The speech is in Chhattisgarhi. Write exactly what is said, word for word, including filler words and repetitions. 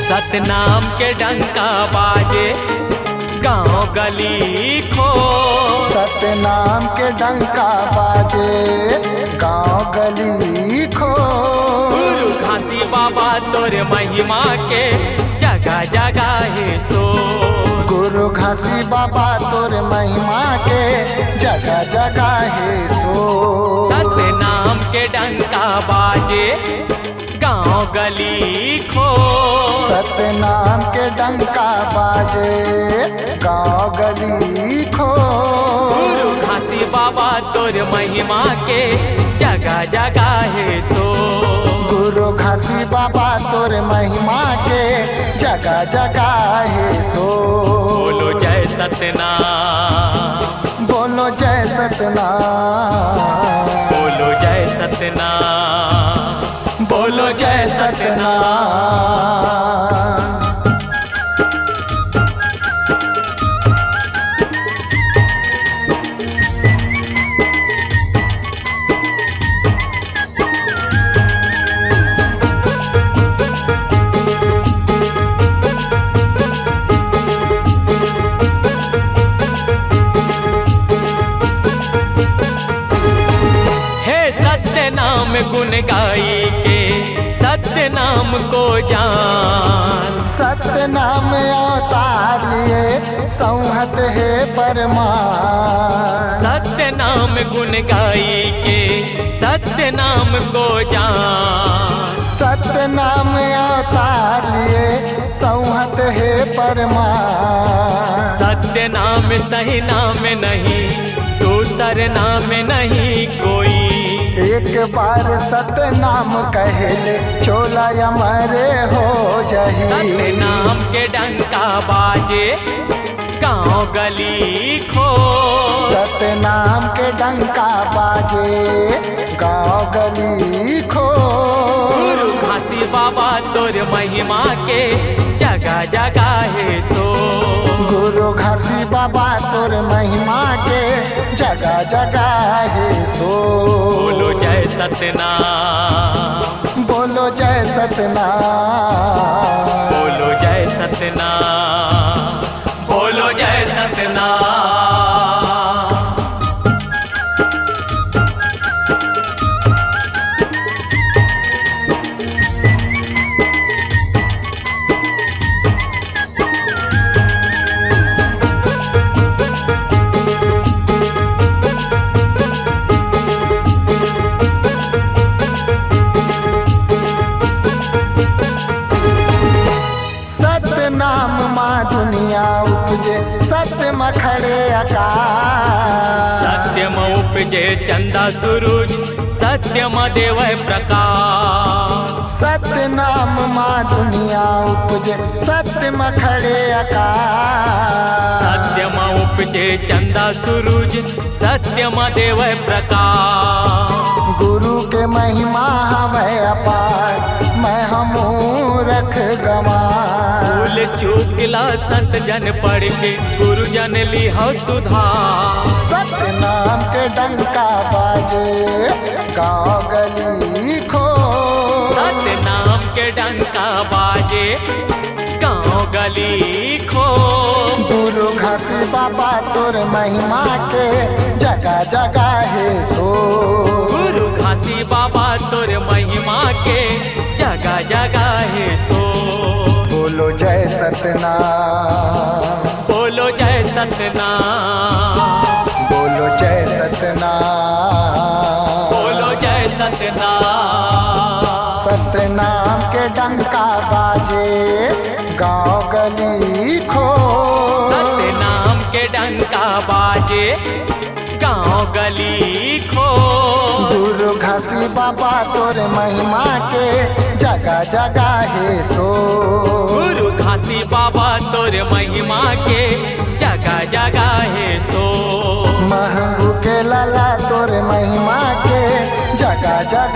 सतनाम के डंका बाजे गांव गली खो। सतनाम के डंका बाजे गांव गली खो। गुरु घासी बाबा तोर महिमा के जगह जगह हे सो। गुरु घासी बाबा तोर महिमा के जगह जगह हे सो। सतनाम के डंका बाजे गांव गली खो। सतनाम के डंका बाजे गांव गली खो। गुरु घासी बाबा तोर महिमा के जगह जगह हे सो। गुरु घासी बाबा तोर महिमा के जगह जगह हे सो। बोलो जय सतनाम। बोलो जय सतनाम। बोलो जय सतनाम। बोलो जय सतनाम। हे सत्य नाम गुण गाई के, सत्य नाम को जान। सत्य नाम अवतार लिए, संहत हे परमान। सत्य नाम गुण गाई के, सत्य नाम को जान। सत्य नाम अवतार लिए, संहत हे परमान। सत्य नाम सही नाम नहीं, दूसर नाम नहीं कोई। एक बार सतनाम कहे ले, चोला अमर हो जही। सतनाम के डंका बाजे गांव गली खो। सतनाम के डंका बाजे गांव गली खो। गुरु घासी बाबा तोर महिमा के जगह जगह हे सो। गुरु घासी बाबा तोर महिमा के जगह जगह हे सो। बोलो जय सतनाम। बोलो जय सतनाम। बोलो जय सतनाम। बोलो जय सतनाम। सतनाम मा दुनिया उपजे, सत्य म खड़े आकाश। सत्य म उपजे चंदा सूरज, सत्य म देवै प्रकाश। सतनाम मा दुनिया उपजे, सत्य म खड़े आकाश। सत्य म उपजे चंदा सूरज, सत्य म देवै प्रकाश। गुरु के महिमा हवै अपार, मैं हमू रख गवार। भूल चूक ला संत जन पढ़ के, गुरु जन लिहौ सुधार। सतनाम के डंका बाजे गांव गली खो। सतनाम के डंका बाजे गांव गली खो। गुरु घासी बाबा तोर महिमा के जगह जगह हे सो। गुरु घासी बाबा तोर महिमा के जगह जगह हे सो। बोलो जय सतनाम। बोलो जय सतनाम। बोलो जय सतनाम। बोलो जय सतनाम। सतनाम के डंका बाजे गांव गली खो। सतनाम के डंका बाजे गांव गली खो। गुरु घासी बाबा तोर महिमा के जगह जगह हे सो। गुरु घासी बाबा तोर महिमा के जगह जगह हे सो। महंगू के लाला तोर महिमा के जगह जगह